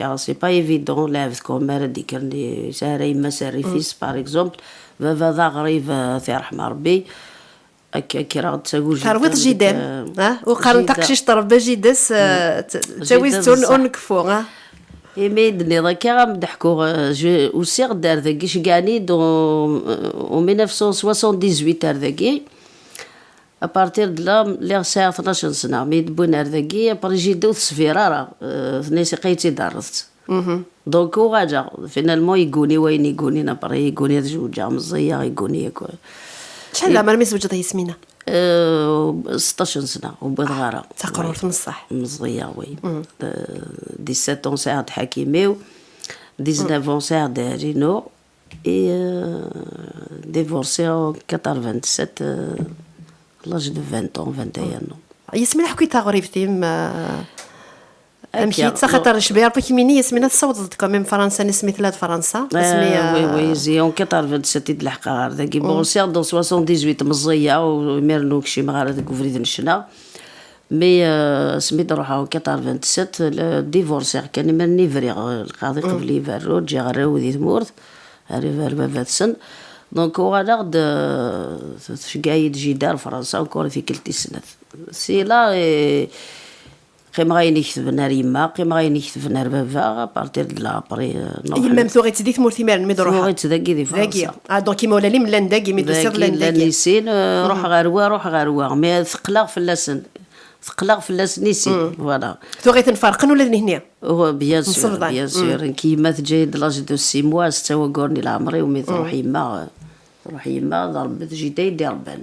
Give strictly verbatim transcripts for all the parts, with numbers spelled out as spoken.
Ya, c'est pas évident, lɛebd kan mi ara d-ikkren, yesɛa yemma-s rrif-is, par exemple, baba d aɣrib, eh, ad t-yerḥem Rebbi. Akka, kkreɣ-d d tagujilt. Terwiḍ jida-m, eh, ha? U qqaren jida. Taqcict tṛebba jida-s, eh, t-, tawi-tt ur, ur nekfu, ha? Imi d-nniḍ akka, am d-ḥkuɣ, eh, je-, usiɣ-d ar dagi, cegɛen-iyi-d en, en mille neuf cent soixante-dix-huit ar dagi. À partir de là, lliɣ sɛiɣ tnac n sna, mi d-wwin ar dagi, après jida ur tesbir ara, eh, tenna-yas iqayt-id rret. Donc uɣaleɣ, finalement, yegguni wayen yeggunin, après yegguni ad zewǧeɣ, meẓẓiyeɣ, yegguni akk. Acḥal d leɛmer mi tzewǧeḍ a Yasmina? Eh, seṭṭac n sna, ur wwiḍeɣ ara. D taqrurt n ṣṣeḥ. Meẓẓiyeɣ, oui. Eh, dix-sept ans sɛiɣ-d ḥakim-iw, dix-neuf ans sɛiɣ-d aɛrin-iw, et, eh, divorcé en quatre-vingt-sept, eh, à l'âge de vingt ans, vingt et un ans. Yasmina, ḥku-yi-d taɣribt-im, eh, amek akka, i d-, axaṭer Cbiar Pakimini, Yasmina tessawḍeḍ-d quand même Fransa, asmi tella di Fransa, asmi, eh, oui, eh, oui, zi en quatre-vingt-sept i d-leḥqeɣ ɣer dagi. Bon, usiɣ-d en soixante-dix-huit meẓẓiyeɣ, u imir-nni ur kcimeɣ ara deg ubrid n ccna. Mais, eh, asmi d-ruḥeɣ en quatre-vingt-sept, le-, divorciɣ kan, imir-nni briɣ, eh, lqaḍi qbel iberru, ǧǧiɣ arraw di tmurt, arraw ar baba-tsen. Donc uɣaleɣ-d, eh, tceggeɛ-iyi-d jida ar Fransa, encore tikkelt tis snat. Si là, eh, qqimeɣ ayen iketben ar yemma, qqimeɣ ayen iketben ar baba, à partir de là, après, euh, nruḥ. Yemma-m tuɣ-itt di tmurt imir-nni mi d-ruḥeɣ? Tuɣ-itt dagi di Fransa. Dagi. Ah, donc imawlan-im llan dagi, mi d-tusiḍ llan dagi. Dagi llan i sin, euh, ruḥ ɣer wa, ruḥ ɣer wa. Mais teqleɣ fell-asen. Teqleɣ fell-asen i sin, voilà. Tuɣ-iten ferqen ula d nehni? Oh, bien sûr, bien sûr. Nekk yemma teǧǧa-yi-d l'âge de six mois, setta waggur-nni leɛmer-iw, mi tṛuḥ yemma, euh, tṛuḥ yemma, d Rebbi d jida i d-irebban.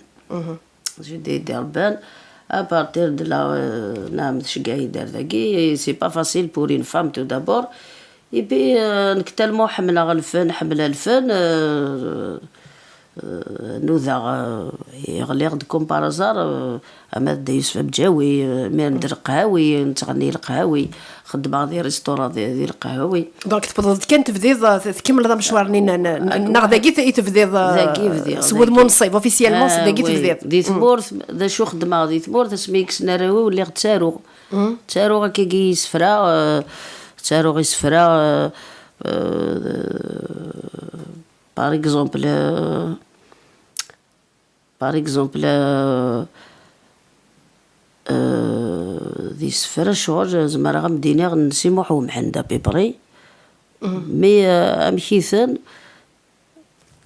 J'ai des derban. À partir de là, euh, naam, tceggeɛ-iyi-d ar dagi. Et c'est pas facile pour une femme, tout d'abord. Et puis, euh, nekk tellement ḥemmleɣ lfen, ḥemmleɣ lfen, euh, euh, nudaɣ, euh, ɣliɣ-d comme par hasard, euh, ama d Dda Yusef Amǧawi, euh, mi d leqhawi, nettɣenni leqhawi. Xeddmeɣ di restaurant di, di leqhawi. Donc tewwḍeḍ-d kan tebdiḍ, eh, tkemmleḍ amecwar-nni n, n, n, neɣ dagi t-, i tebdiḍ, eh, dagi bdiɣ, s wudem unṣib, officiellement, ah, dagi oui, tebdiḍ. Di tmurt, d acu xeddmeɣ di tmurt, asmi i kksen arraw-iw, lliɣ ttaruɣ. Ttaruɣ akkagi isefra, eh, ttaruɣ isefra, eh, eh, par exemple, eh, Par exemple, euh, euh, d isefra ccɣel, zemreɣ ad m-d-iniɣ n Si Muḥ Umḥend, à peu près. Mais, euh, amek-iten,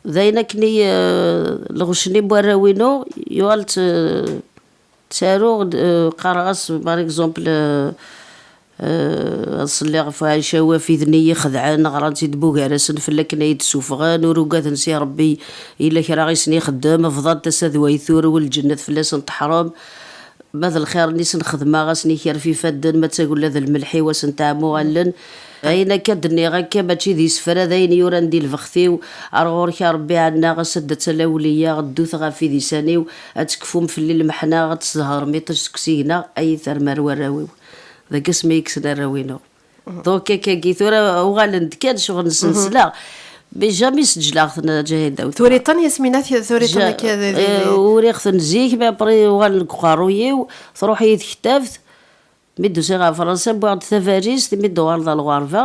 d ayen akken i, euh, lɣecc-nni n warraw-inu, yuɣal t-, ttaruɣ-d, euh, qqareɣ-as, par exemple, euh, Eh, ad ṣelliɣ ɣef Ɛica Wafid-nni i yi-xedɛen, ɣran-tt-id bugar-asen fell-akken ay d-ssuffɣen, ur ugaden si Rebbi, yella kra i sen-ixeddem, bḍant-as ad way turew lǧennet fell-asen teḥrem. Ma d lxir-nni sen-xedmeɣ, ad sen-ikerf ifadden, ma d tagella d lmelḥ-iw, ad sen-teɛmu allen. Ayen akka d-nniɣ akka, mačči d isefra, d ayen yuran di lbext-iw. Ar ɣur-k a Rebbi, ɛennaɣ-as, ad d-tala awliya, ddut ɣef idisan-iw, ad tekfum fell-i lmeḥna, ad tezherem iṭij seg usigna, ay termer warraw-iw. Deg asmi i kksen arraw-inu. Donc, akkagi, tura uɣalen-d kan ccɣel-nsen, sleɣ. Mais jamais sǧelɛeɣ-ten, Ǧahida. Turiḍ-ten, Yasmina, turiḍ-ten akka? Eh, uriɣ-ten zik, mais après uɣalen deg uqerruy-iw, truḥ-iyi tektabt. Mi d-usiɣ ɣer Fransa, wwiɣ-d tabalizt, mi d-uɣaleɣ ɣer lɣerba.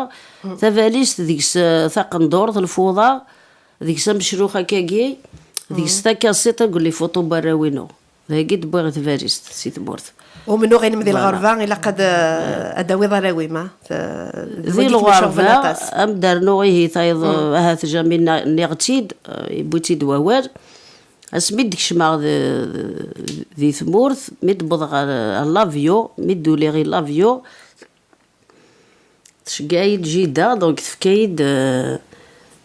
Tabalizt deg-s, eh, taqendurt, lfuḍa, deg-s ameclux akkagi, deg-s takaṣiṭ akked les photos n warraw-inu. Dagi d-wwiɣ i tbalizt si tmurt. Umennuɣ-inem di lɣerba, ilaq ad, ad d-tawiḍ arraw-im, ha? Di lɣerba, am d-rnuɣ ihi tayeḍ, ahat jamais nniɣ-tt-id, yewwi-tt-id wawal. Asmi d-kecmeɣ di, di tmurt, mi d-wwḍeɣ ɣer, ɣer l'avion, mi d-uliɣ i l'avion, tceggeɛ-iyi-d jida, donc tefka-yi-d, euh,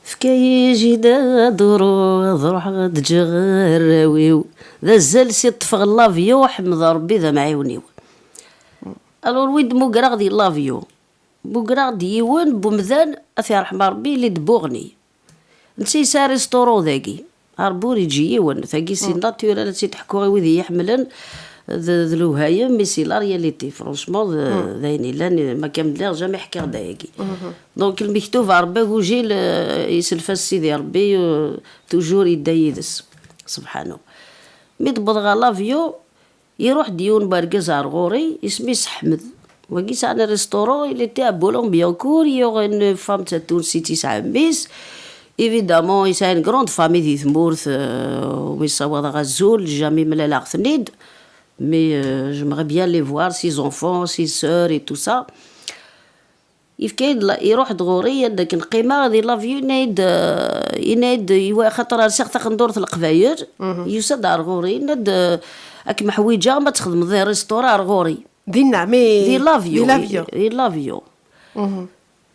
tefka-yi jida duru, ad ruḥeɣ ad ǧǧeɣ arraw-iw. D azal si ṭṭfeɣ l'avion, ḥmed Rebbi d amɛiwen-iw. Alors, wi d-mmugreɣ di l'avion? Mmugreɣ-d yiwen n umdan, ad t-yerḥem Rebbi, yella d Buɣni. Netta yesɛa restaurant dagi. Rebbi ur iǧǧi yiwen. Tagi, c'est naturel, ad tt-id-ḥkuɣ i wid i yi-ḥemmlen. D, d lewhayem, mais c'est la réalité. Franchement, d, d ayen yellan, ma kan lliɣ, jamais ḥkiɣ-d ayagi. Donc, lmektub, Rebbi agujil, euh, iself-as Sidi Rebbi, euh, toujours yedda yid-s. Subḥanu. Mi d-wwḍeɣ ɣer l'avion, iruḥ-d yiwen n wergaz ar ɣur-i, isem-is Ḥmed. Wagi yesɛan restaurant, il était à Boulogne-Billancourt, il y aurait une femme d tatunsit yesɛa mmi-s. Évidemment, yesɛa une grande famille di tmurt, euh, umi ssawaḍeɣ azul, jamais mlaleɣ-ten-id. Mais euh, j'aimerais bien les voir, ses enfants, ses sœurs et tout ça. Yefka-yi-d la- iruḥ-d ɣur-i, ad akken qqimeɣ di l'avion, yenna-yi-d, euh, yenna-yi-d, iwa- xaṭer rsiɣ taqendurt n Leqbayel, yusa-d ar ɣur-i, yenna-d, euh, ad kem-ḥwiǧeɣ ma txedmeḍ di restaurant ar ɣur-i. Dinna, mais Di l'avion, di l'avion. Di, di l'avion.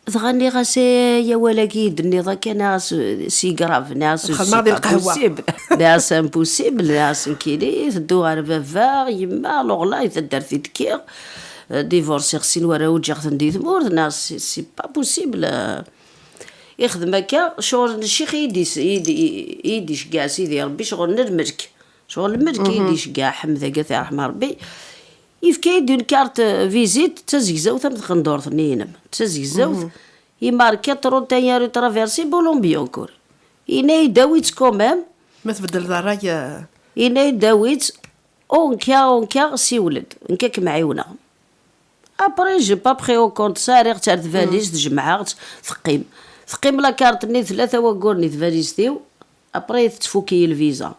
Dɣa nniɣ-as, eh, ay awal-agi i d-tenniḍ akka, nniɣ-as, c'est grave, nniɣ-as, Xedmeɣ c'est di pas lqahwa. Possible. Nniɣ-as impossible, nniɣ-as nekkini tedduɣ ɣer baba, yemma, alors là, i taddart i d-kkiɣ, eh, divorciɣ sin warraw, ǧǧiɣ-ten di tmurt, nniɣ-as c'est, c'est pas possible. Ixdem akka, ccɣel n ccix i yi-d-is-, i yi-d-, i yi-d-iceggeɛ Sidi Ṛebbi, ccɣel n lmelk. Ccɣel n lmelk i yi-d-iceggeɛ Ḥmed-agi, ad t-yerḥem Ṛebbi. Yefka-yi-d une carte visite d tazegzawt am tqendurt-nni-inem. D tazegzawt, imarka trente et un rue Traversée, Boulogne-Billancourt. Yenna-yi-d awi-tt quand même. Ma tbeddleḍ ṛṛay, eh. Yenna-yi-d awi-tt, en cas, en cas, siwel-d. Nekk ad kem-ɛiwneɣ. Après, j'ai pas pris au compte ça, rriɣ-tt ar tbalizt, jemɛeɣ-tt, teqqim. Teqqim la carte-nni tlata wagguren di tbalizt-iw, après tettfuk-iyi lviza.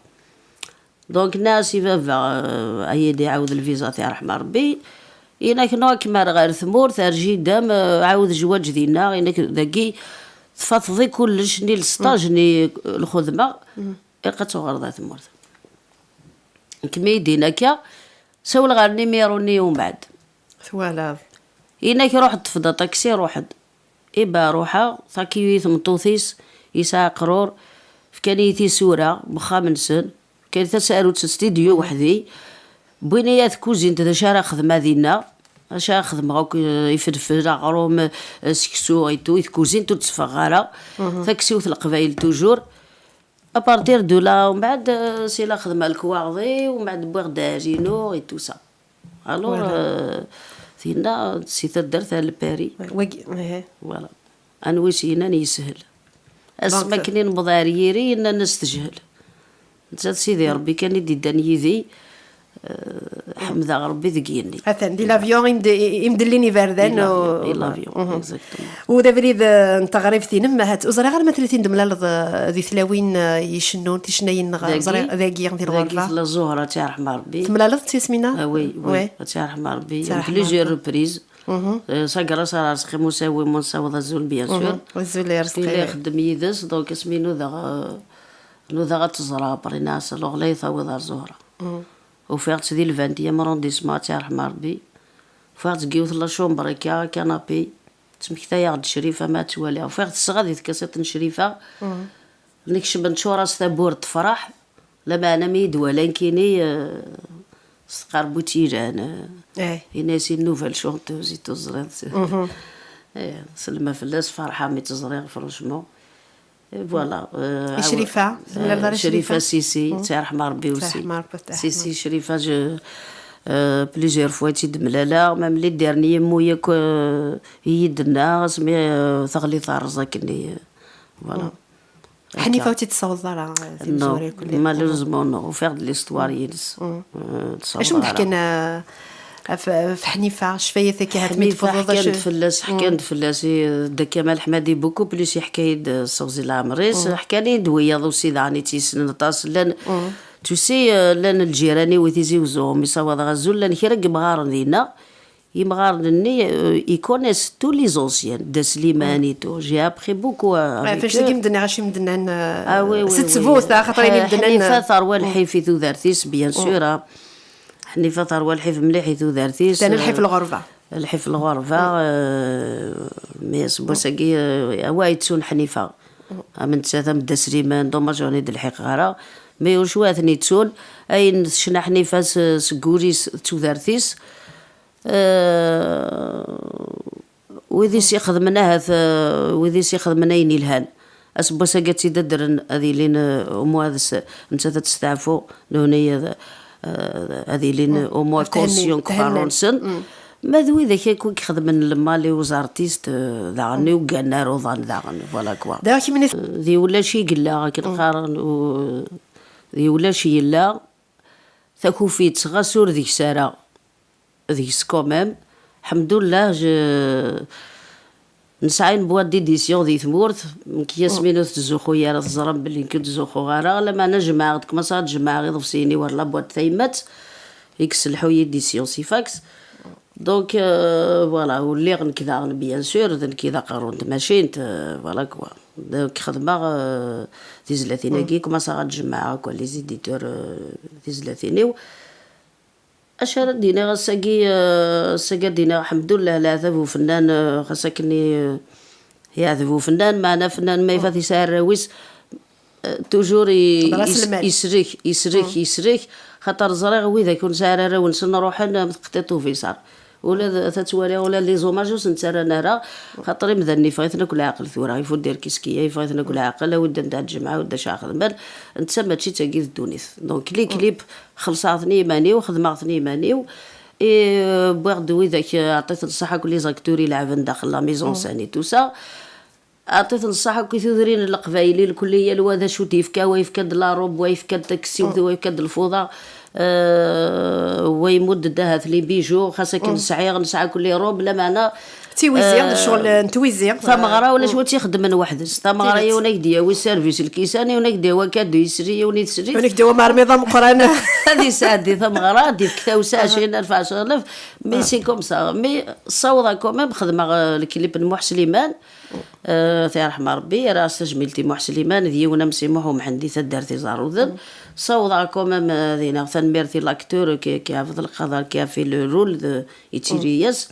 Donc, nniɣ-as i baba, euh, ad yi-d-iɛawed lviza, ad t-yerḥem Ṛebbi. Yenna-k, non, ad kem-rreɣ ɣer tmurt, ar jidam, euh, ɛawed zzwaǧ dinna. Yenna-k, dagi tfateḍ i kullec, ni lesṭaj, ni lxedma. Ilaq ad tuɣaleḍ ar tmurt. Nekk mi yi-d-yenna akka, sawleɣ ɣer numéro-nni umbeɛd. Twalaḍ. Yenna-k, ruḥ ṭṭef-d aṭaksi, ruḥ-d. Iba ruḥeɣ, takiyu-yi tmeṭṭut-is, yesɛa aqrur, fkan-iyi tisura n uxxam-nsen, fkan-iyi tasarut n studio weḥd-i, wwin-iyi ar tkuzint d acu ara xedmeɣ dinna, acu ara xedmeɣ akk, eh, ifelfel, aɣrum, eh, seksu, et tout, i tkuzint ur d-tteffɣeɣ ara, taksiwt n Leqbayel toujours. À partir de là, umbeɛd, eh, si la xedmeɣ lekwaɣeḍ-iw, umbeɛd wwiɣ-d ahal-inu, et tout ça. Alors, euh, tinna si taddart ar Lpari. Wagi, eh. Voilà. Anwi s-yennan yeshel. Asmi akken i newweḍ ar yiri, yenna-as tejhel. Nettat Sidi Ṛebbi kan i d-iddan yid-i, euh, ḥemdeɣ Ṛebbi deg yigenni. Atan, di l'avion, imd-, imdellin iberdan. Di l'avion, exactement. U d abrid, eh, n teɣribt-inem, ahat ur ẓriɣ ara ma tella tin d-temlaleḍ, eh, di tlawin, eh, icennun, ticennayin-nneɣ, dagi? Ẓriɣ, dagi, di lɣerba. Tella Zuhra, ad tt-yerḥem Ṛebbi. Temlaleḍ-tt, Yasmina? Ah, oui, oui, ad tt-yerḥem Ṛebbi. Tt-yerḥem Ṛebbi. En plusieurs reprises. Eh, s agras ar Rezqi Musa, wi Musa Waḍ azul, bien sûr. Azul i Rezqi. Yella ixeddem yid-s, donc asmi nudaɣ, eh, nudaɣ ad tt-ẓreɣ, après nniɣ-as, alors là, i tawiḍ ar Zuhra. Ufiɣ-tt di le vingtième arrondissement, ad tt-yerḥem Ṛebbi. Ufiɣ-tt deg yiwet la chambre akka, canapé. Ttmektayeɣ-d Crifa ma ad tt-waliɣ. Ufiɣ-tt tesɣa di tkaṣiṭ n Crifa. Nekcem neččur-as tawwurt tefreḥ. Lameɛna mi yi-d-wala nekkini, eh, s tqerbut yelhan, eh, yenna-as une nouvelle chanteuse, i tuẓriḍ. Eh, selma fell-as, ferḥeɣ mi tt-ẓriɣ, franchement. Et voilà, euh, I Crifa, awa-, temlaleḍ ara eh, Crifa? Crifa Sisi, tt-yerḥem Ṛebbi aussi. Tt-yerḥem Ṛebbi, tt-yerḥem. Sisi, Crifa, je, euh, plusieurs fois i tt-id-mlaleɣ, même les derniers mots yakk, euh, i yi-d-tenna, asmi, euh, teɣli terreẓ akkenni, euh, voilà. Ḥnifa ur tt-id-tessawḍeḍ ara, eh, timezwura yakk-nni? Non, malheureusement, non. Ufiɣ-d l'histoire-ines. Euh, ur tt-ssawḍeɣ ara. Acu m-d-ḥkan, eh, Ɣef, ɣef Ḥnifa, cfayet akka, hat mi Ḥnifa tewwḍeḍ, ḥkan-d acu fell-as, ḥkan-d fell-as, i, Dda Kamal Ḥmadi, beaucoup plus yeḥka-yi-d s teɣzi n leɛmer-is, ḥkan-iyi-d wiyaḍ aussi daɣen i tt-yessnen aṭas, llan, tu sais, euh, llan lǧiran-iw i Tizi Wezzu, mi ssawaḍeɣ azul, llan kra n yimɣaren dinna, imɣaren-nni, euh, ils connaissent tous les anciens, Dda Sliman et tout, j'ai appris beaucoup, euh, avec eux. Ɣef anect-agi medden, ɣaci medden, euh, s ttbut, axaṭer ini medden, Ḥnifa terwa lḥif i tudert-is, bien sûr, ah. Ḥnifa terwa lḥif mliḥ i tudert-is. Tani lḥif lɣerba. Lḥif lɣerba, euh, mais aseggas-agi, euh, awa yettun Ḥnifa. Am nettat, am Dda Sliman, dommage ur ten-id-lḥiqeɣ ara. Mais ur cwi ad ten-yettun. Ayen tecna Ḥnifa s, seg wul-is d tudert-is. Euh, Wid i s-ixedmen ahat, eh, wid i s-ixedmen ayen yelhan. Aseggas-agi ad tt-id-addren ad ilin, eh, umuɛad s-, nettat ad testeɛfu, nehni ad, eh, ad ilin umuɛad conscient deg uqerru-nsen. Ma d widak akk i ixedmen le mal i aux artistes, eh, daɣen i uggan ar uḍan daɣen, voilà quoi. Daɣ kemmini. Eh, di ulac i yella, akken qqaren, u-, di ulac yella, takufitt, ɣas ur deg-s ara, deg-s quand même, Ḥemdullah, je- nesɛa une boîte d'édition di tmurt. Nekk Yasmin ur tettzuxxu ara, teẓram belli nekk ur ttzuxxuɣ ara, lameɛna jemɛeɣ-d, kmaṣaɣ ad jemɛeɣ iḍebsiyen-iw ɣer la boîte tayemmat i yesselḥu yid-i Science Fax. Donc, euh, voilà, ur lliɣ nekk daɣen, bien sûr, d nekk i d aqerru n tmacint, euh, voilà quoi. Donc, xedmeɣ, euh, tizlatin-agi, kmaṣaɣ ad jemɛeɣ, quoi, les éditeurs, euh, tizlatin-iw. Acu ara d-iniɣ ass-agi, euh, ass-agi ad d-iniɣ, ḥemdullah, leɛtab ufennan, euh, xas akken i, euh, yeɛdeb ufennan, meɛna afennan ma ifat yesɛa arraw-is, euh, toujours i- Ḍras is- lmal. Isrek, isrek, isrek, xaṭer ẓriɣ widak ur nesɛi ara arraw-nsen ruḥen am teqtiṭ ubiṣar. Ula d, ta ttwaliɣ ula d les hommages ur sen-ttarran ara, xaṭer imdanen iffeɣ-iten akk leɛqel tura, ifuddir kiskiya, iffeɣ-iten akk leɛqel, awi-d anda ad jemɛen, awi-d acu ara xedmen, netta mačči d tagi d ddunit. Donc, les clips, xellṣeɣ-ten i iman-iw, xedmeɣ-ten i iman-iw, i, euh, wwiɣ-d widak, euh, ɛṭiɣ-ten ṣṣeḥ akk les acteurs ileɛben daxel la mise en scène et tout ça. Ɛṭiɣ-ten ṣṣeḥ akk i tudrin n leqbayel, lkulli yal wa d acu d-yefka, wa yefka-d la robe, wa yefka-d taksiwt, wa yefka-d lfuḍa, euh, wa yemmudd-d ahat les bijoux, xas akken sɛiɣ, nesɛa akk les robes, lameɛna d tiwizi, d ccɣel n twizi. Tameɣra ulac wa tt-ixeddmen weḥd-s. Tameɣra yiwen ad k-d-yawi service lkisan, yiwen ad k-d-yawi akadu yesri, yiwen yesri. Yiwen ad k-d-yawi marmiḍ ameqqran. Ad yesɛeddi tameɣra, ad d-yefk tawsa ɛecrin alef, ɛecra alaf. Mais c'est comme ça. Mais ssawḍeɣ quand même, xedmeɣ, euh, lklip n Muḥ Sliman. Euh, ad t-yerḥem Rebbi, yerra-as tajmilt i Muḥ Sliman, d yiwen am Si Muḥ Umḥend di taddart Iẓerruden. Ssawḍeɣ quand même, euh, ad iniɣ tanemmirt i l'acteur qui, qui a fait le rôle de, yettili-yas.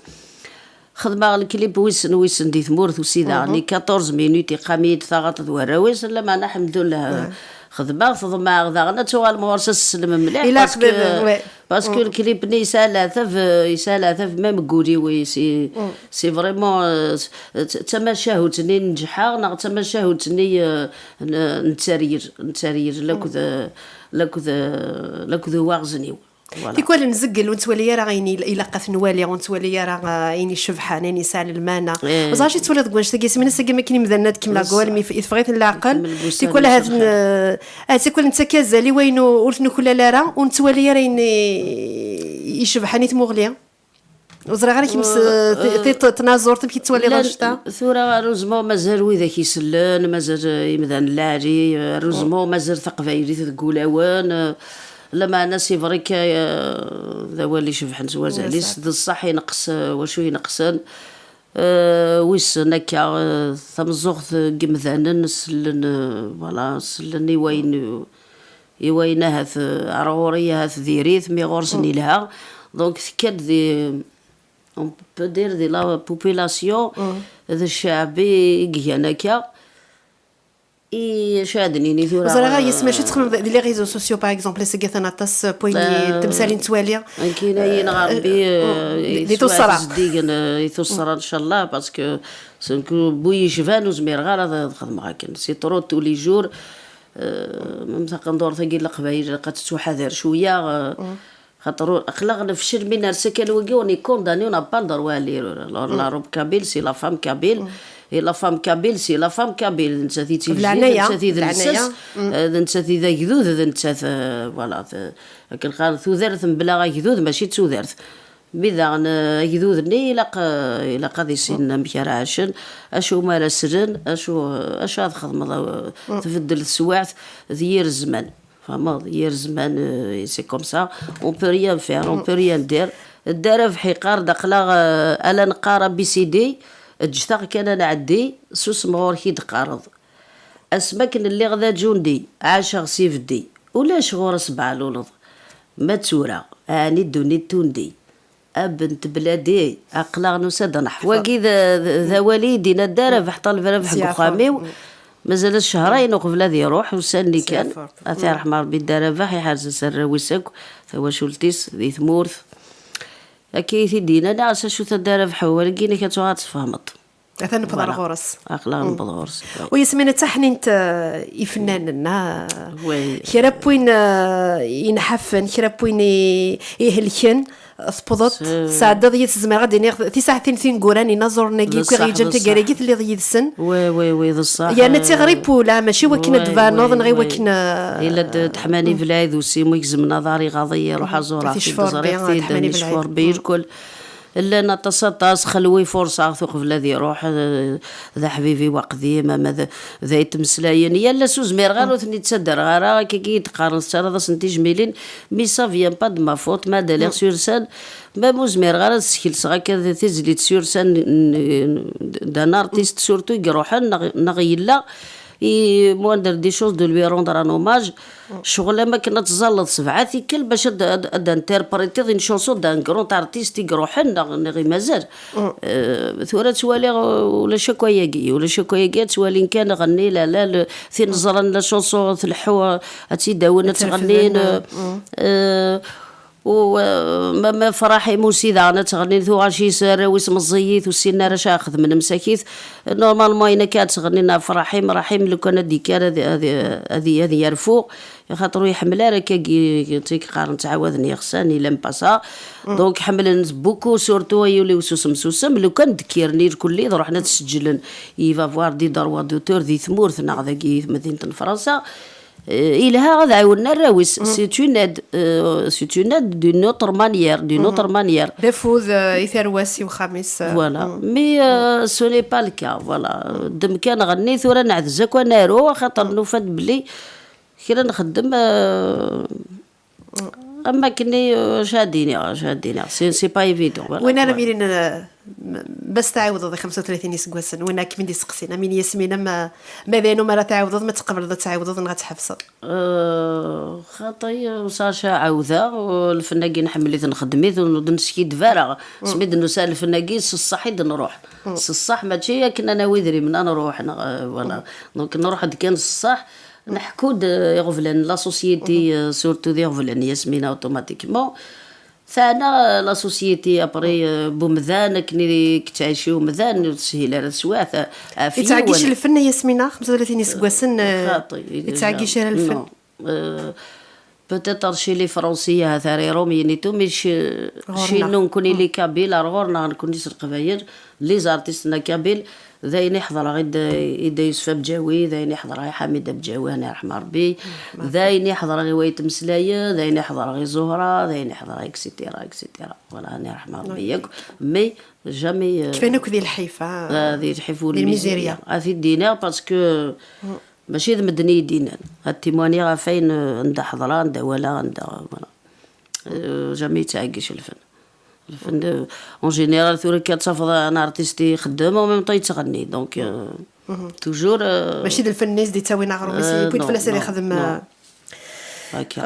Xedmeɣ lklip wissen, wissen di tmurt usidaɣ-nni, quatorze minutes, iqam-iyi-d taɣaṭ d warraw-is, lameɛna ḥemdullah, xedmeɣ, ḍemɛeɣ daɣen ad tuɣalem ɣur-s ad s-teslem mliḥ, parce que, parce que lklip-nni yesɛa leɛtab, yesɛa leɛtab même deg wul-iw, c'est, c'est vraiment, euh, d, d tamacahut-nni n nnǧeḥ-a, neɣ d tamacahut-nni, euh, n, n tteryel, n tteryel, lakked, lakked, lakked uwaɣzen-iw. Voilà. Tikwal nzeggel, ur nettwali ara ayen il-, ilaq ad t-nwali, ur nettwali ara, ah, ayen icebḥen, ayen yesɛan lmana. Ẓer acu tettwaliḍ deg wannect-agi, isem-nnes agi, akken imdanen ad kemmleɣ deg wawal, mi f-, yeffeɣ-iten leɛqel. Tikwal ahat n-, ah, tikwal nettak azal i wayen ur, ur t-nuklal ara, ur nettwali ara ayen i-, icebḥen i tmuɣli. Ur ẓriɣ ara kemm s-, ti-, ti-, tnaẓurt, amek i tettwaliḍ annect-a? Tura, heureusement, mazal widak isellen, mazal, eh, imdanen lɛali, eh, heureusement, mazal taqbaylit deg wulawen, eh, lameɛna c'est vrai que, eh, d awal icebḥen s wazal-is, d ṣṣeḥ ineqs, eh, wacu ineqsen, eh, wissen akka, eh, tameẓẓuɣt n yimdanen sellen, eh, voilà, sellen i wayen, i wayen ahat, eh, ar ɣur-i ahat diri-t, mi ɣur-sen ilha. Donc, tekka-d di, on peut dire, di la population, d cceɛb i, i igan akka. I acu ad nini tura? Ẓriɣ, eh, yes, mačči ttxemmim di les réseaux sociaux, par exemple, ass-agi atan aṭas n wayen, eh, temsal i nettwali. Akken ay yenɣa Rebbi, eh, di, di tuṣṣra. Zeddigen, eh, i tuṣṣra, ncallah, parce que bu yecban ur zmireɣ ara ad, ad xedmeɣ akken. C'est trop tous les jours. Euh, même taqendurt-agi n Leqbayel, ilaq ad tettwaḥader cwiya, euh, xaṭer ur, aql-aɣ nefcel mi nersa kan wagi, on est condamné, on n'a pas le droit à l'erreur. Alors, la robe kabyle, c'est la femme kabyle, et la femme kabyle, c'est la femme kabyle. D nettat i d tigejdit, d nettat i d lsas, euh, d nettat i d agdud, d nettat, euh, voilà, d, akken qqaren, tudert mebla agdud, mačči d tudert. Mi daɣen, eh, agdud-nni ilaq, eh, ilaq ad issinen amek ara ɛacen, acu mi ara slen, acu, eh, acu ad xedmeḍ, eh, tbeddel teswiɛt d yir zzman. Tfehmeḍ? Yir zzman, eh, c'est comme ça. On peut rien faire, on peut rien dire. Dda Rabeḥ iqqar-d, aql-aɣ, eh, ala neqqar A B C D, ǧǧet-aɣ kan ad nɛeddi, susem ɣur-k i d-qqareḍ. Asmi akken lliɣ d aǧundi, ɛaceɣ s ibeddi, ulac ɣur-s beɛluleḍ. Ma d tura, ɛni ddunit tundi? Ab n tbladi, aql-aɣ nusa-d ad neḥfeḍ. Wagi d, d, d awal i d-yenna Dda Rabeḥ, Ṭaleb Rabeḥ deg uxxam-iw. Mazal-as cehrayen uqbel ad iruḥ, ussan-nni kan. Ad t-yerḥem Rebbi Dda Rabeḥ, iḥerz-as arraw-is akk, tawacult-is di tmurt. Akka i t-id-yenna, neɣ s acu-t Dda Rabeḥ, wagi-inek ad tuɣal ad tfehmeḍ. Atan newweḍ ar ɣur-s. Aql-aɣ newweḍ ɣur-s. U Yasmina d taḥnint, eh, ifennanen, ah. Kra n win, eh, inḥafen, kra n win i, ihelken, tewwḍeḍ, tesɛeddaḍ yid-s, zemreɣ ad d-iniɣ, tisaɛtin tineggura n inaẓuren-agi akk i ɣ-yeǧǧan taggara-agi, telliḍ yid-sen. Wi, wi, wi, d ṣṣeḥ. Yerna d tiɣri n wul, ah, mačči i wakken ad d-tbaneḍ, neɣ i wakken, eh, yella-d Ḥmani Belɛid, usimu igezmen aḍar, iɣaḍ-iyi, iruḥ aẓur, ticfur Rebbi, ticfur Rebbi, irkel. Llan aṭas, aṭas. Xelwi furṣaɣ-t uqbel ad iruḥ, eh, d aḥbibi waqdim, ama d, d ay ttmeslayen. Yal ass ur zmireɣ ara ur ten-id-ttaddareɣ ara, akka i d-qqaren, tettarraḍ-asen tijmilin, mais ça vient pas de ma faute, ma d-aliɣ sur scène, même ur zmireɣ ara ad skelseɣ akka d tizlit sur scène n, n, d'un artiste surtout i iruḥen, neɣ, neɣ yella, i moins de des choses de lui rendre un hommage. Ccɣel am akken ad tẓalleḍ sebɛa tikkal bac ad, ad, ad interpretiḍ une chanson d'un grand artiste i iruḥen, neɣ, neɣ i mazal. Euh, tura ttwaliɣ, euh, ulac akk ayagi, ulac akk ayagi, ad ttwalin kan ɣenni, la, la, le, tin ẓran la chanson tleḥḥu, euh, ad tt-id-awin ad tt-ɣennin, euh, euh, u, euh, ma, ma Fraḥim aussi daɣen ad tt-ɣennin, tuɣac-is arraw-is meẓẓiyit, ur ssinen ara acu ara xedmen msakit. Normalement, ayen akka ad tt-ɣennin ɣef Fraḥim, Fraḥim lukan ad d-yekker ad, ad, ad, ad yerfu, axaṭer ur iḥemmel ara akkagi, ttiki qqaren ttɛawaden yexsan, il aime pas ça. Donc ḥemmlen beaucoup, surtout ay ul-iw susem susem, lukan d-kkiren irkelli, d ruḥen ad seǧlen, il va avoir des droits d'auteur di tmurt neɣ dagi i tmedint n Fransa. Eh, ilha ad ɛiwnen arraw-is. C'est une aide, euh, c'est une aide d'une autre manière, d'une autre manière. D afud, euh, i tarwa-s, i uxxam-is, euh. Voilà. Mais, euh, ce n'est pas le cas, voilà. Ddem kan ɣenni, tura neɛdez akk ad naru, axaṭer nufa-d belli kra nxeddem, euh, am akken i, euh, acu ad d-iniɣ, acu ad d-iniɣ. C'est, c'est pas évident, voilà. Win ara m-yinin, euh, m-, ma s tɛiwdeḍ i xemsa u tlatin iseggasen, win ara kem-id-iseqsin, am ini Yasmina, ma, ma d ayen umi ara tɛiwdeḍ, ma tqebleḍ ad tɛiwdeḍ neɣ ad tḥebseḍ? Euh, xaṭi, euh, saca ɛawdeɣ, euh, lfen-agi nḥemmel-it, nxeddem-it, ur d-neskiddeb ara. Asmi d-nusa lfen-agi, s ṣṣeḥ i d-nruḥ. S ṣṣeḥ, mačči akken ad nawi idrimen ad nruḥ, neɣ, euh, voilà. Donc nruḥ-d kan s ṣṣeḥ, neḥku-d, euh, iɣeblan, la société, euh, surtout d iɣeblan, Yasmina, automatiquement. Teɛna, euh, la société, après, euh, n umdan, akken i yettɛici umdan, ur teshil ara teswiɛt, a-, af yiwen. Yettɛeggic lfen, a Yasmina, xemsa u tlatin iseggasen, euh, xaṭi, yettɛeggic ara lfen? Non. Euh, peut-être chez les Français, ahat ara irum yinitu, mais chez, chez nous, nekkni les Kabyles, ar ɣur-neɣ nekkni s Leqbayel, les artistes-nneɣ Kabyles, d ayen i ḥeḍreɣ i d-, i Dda Yusef Abǧawi, d ayen i ḥeḍreɣ i Ḥamid Abǧawi, ad yerḥem Rebbi, d ayen i ḥeḍreɣ i Wayt Meslayen, d ayen i ḥeḍreɣ i Zuhra, d ayen i ḥeḍreɣ, et cetera, et cetera. Voilà, ad yerḥem Rebbi yakk, mais jamais, euh, kfan akk di lḥif, ah, ah, di lḥif, di lmizirya. Ad t-id-iniɣ, parce que mačči d medden i yi-d-yennan. Ad timwaniɣ ɣef ayen, euh, anda ḥeḍreɣ, anda walaɣ, anda, voilà. Euh, jamais yettɛeggic lfen. Lfen, euh, en général, tura akka ad tafeḍ un artiste ixeddem, en même temps yettɣenni. Donc, euh, toujours, euh, mačči d lfen-nni i s-d-yettawin aɣrum-is, euh, yewwi-d fell-as ad ixdem, euh, akka.